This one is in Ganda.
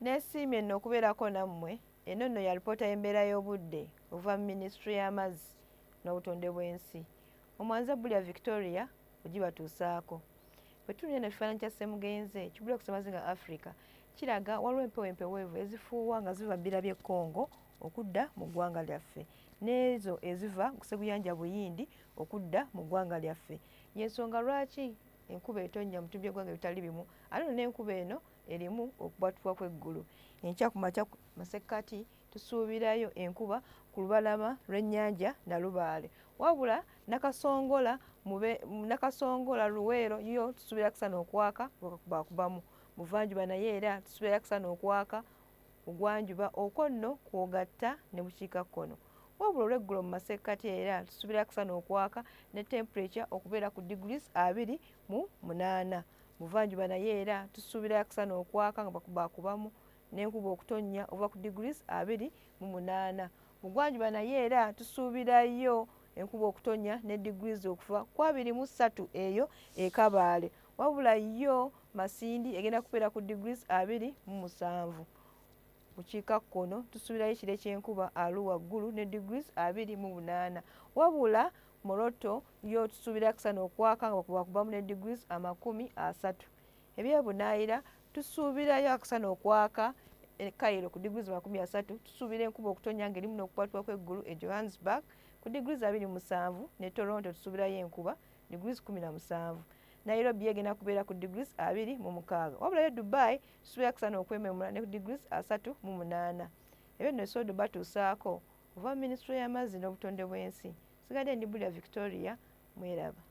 Nesiimye nno okubeerako nammwe. Eno nno ya lipoota y'embeera y'obudde okuva mu minisitule y'amazzi n'obutonde bw'ensi. Omwanze Bulya Victoria ogibatuusaako. Bwe tunula eno ekifaananyi kya Ssemugenze ekigula ku ssemazinga Africa kiraga waliwo empewo empeweevu ezifuuwa nga ziva mu bira by'e Congo okudda mu ggwanga lyaffe n'ezo eziva ku Sseguyanja Buyindi okudda mu ggwanga lyaffe. Y'ensonga lwaki enkuba etonnya mu bitundu by'eggwanga ebitali bimu ate nno n'enkuba eno erimu okubwatuka kw'eggulu. Enkya ku makya masekkati tusuubirayo enkuba ku lubalama lw'ennyanja Nalubaale. Wabula Nakasongola mube Nakasongola Luweero yo tusuubira akasana okwaka bakubamu. Buvanjuba naye era tusuubira akasana okwaka bugwanjuba okwo nno kw'ogatta ne bukiikakkono. Wabula olw'eggulo mu masekkati era tusuubira akasana okwaka ne temperature okubeera ku degrees 28. Buvanjuba naye era tusuubira akasana okwaka nga bakubakubamu n'enkuba okutonnya okuva ku degrees 28. Bugwanjuba naye era tusuubirayo enkuba okutonnya ne degrees okuva ku 23 eyo e Kabaale. Wabula yo Masindi egenda kubeera ku degrees 27. Bukiikakkono tusuubirayo ekire ky'enkuba Arua Gulu ne degrees 28. Wabula Moroto yo tusuubira akasana okwaka nga bakubakubamu ne degrees 30. Ebyebunaayira tusuubirayo akasana okwaka e Cairo ku degrees 30. Tusuubira enkuba okutonnya ng'erimu n'okubwatuka kw'eggulu e Johannesburg ku degrees 27 ne Toronto tusuubirayo enkuba degrees 17. Nairobi egenda kubeera ku degrees 26. Wabula yo Dubai tusuubira akasana okwememula ne ku degrees 38. Ebyo nno esodo batuusaako okuva mu minisitule y'amazzi n'obutonde bw'ensi. Sigadde ndi Bulya Victoria, mweraba.